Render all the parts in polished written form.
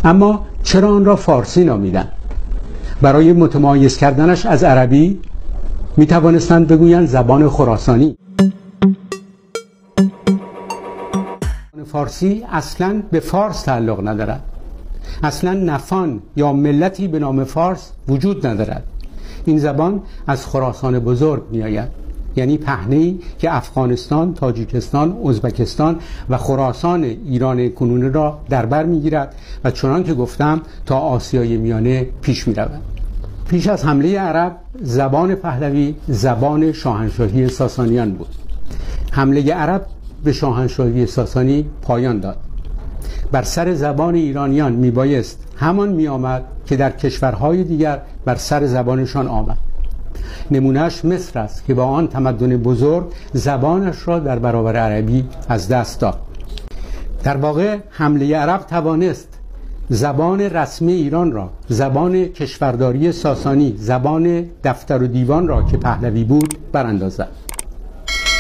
اما چرا آن را فارسی نامیدند؟ برای متمایز کردنش از عربی می توانستند بگویند زبان خراسانی. فارسی اصلاً به فارس تعلق ندارد. اصلاً نفان یا ملتی به نام فارس وجود ندارد. این زبان از خراسان بزرگ می آید، یعنی پهنه‌ای که افغانستان، تاجیکستان، ازبکستان و خراسان ایران کنونی را در بر می‌گیرد و چنان که گفتم تا آسیای میانه پیش می‌رود. پیش از حمله عرب زبان پهلوی زبان شاهنشاهی ساسانیان بود. حمله عرب به شاهنشاهی ساسانی پایان داد. بر سر زبان ایرانیان میبایست همان میآمد که در کشورهای دیگر بر سر زبانشان آمد. نمونهش مصر است که با آن تمدن بزرگ زبانش را در برابر عربی از دست داد. در واقع حمله عرب توانست زبان رسمی ایران را، زبان کشورداری ساسانی، زبان دفتر و دیوان را که پهلوی بود براندازد.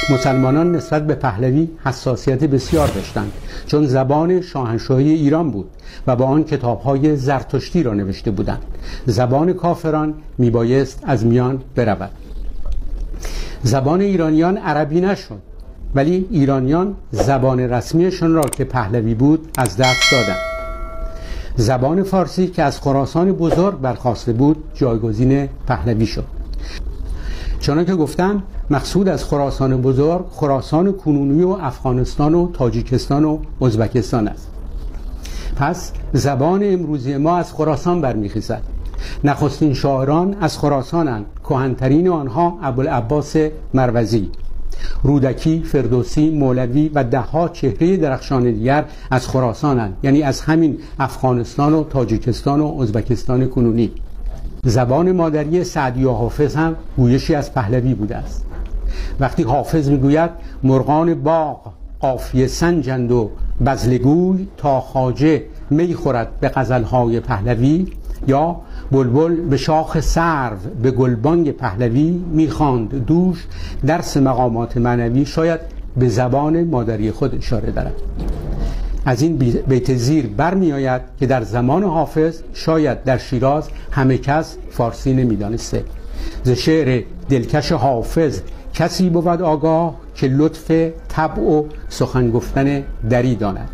مسلمانان نسبت به پهلوی حساسیت بسیار داشتند، چون زبان شاهنشاهی ایران بود و با آن کتاب‌های زرتشتی را نوشته بودند. زبان کافران میبایست از میان برود. زبان ایرانیان عربی نشد، ولی ایرانیان زبان رسمیشان را که پهلوی بود از دست دادند. زبان فارسی که از خراسان بزرگ برخاسته بود جایگزین پهلوی شد. چنان که گفتم مقصود از خراسان بزرگ خراسان کنونی و افغانستان و تاجیکستان و ازبکستان است. پس زبان امروزی ما از خراسان برمیخیزد. نخستین شاعران از خراسانند، کهن‌ترین آنها ابوالعباس مروزی، رودکی، فردوسی، مولوی و دهها چهره درخشان دیگر از خراسانند، یعنی از همین افغانستان و تاجیکستان و ازبکستان کنونی. زبان مادری سعدی و حافظ هم گویشی از پهلوی بوده است. وقتی حافظ میگوید مرغان باغ قافیه سنجند و بذلگوی تا خواجه می خورد به غزلهای پهلوی، یا بلبل به شاخ سرو به گلبانگ پهلوی میخواند دوش درس مقامات معنوی، شاید به زبان مادری خود اشاره دارد. از این بیت زیر برمی آید که در زمان حافظ شاید در شیراز همه کس فارسی نمیدانسته. ز شعر دلکش حافظ کسی بود آگاه که لطف طبع و سخن گفتن دری داند.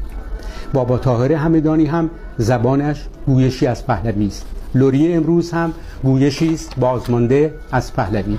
بابا طاهر همدانی هم زبانش گویشی از پهلوی است. لری امروز هم گویشی است بازمانده از پهلوی.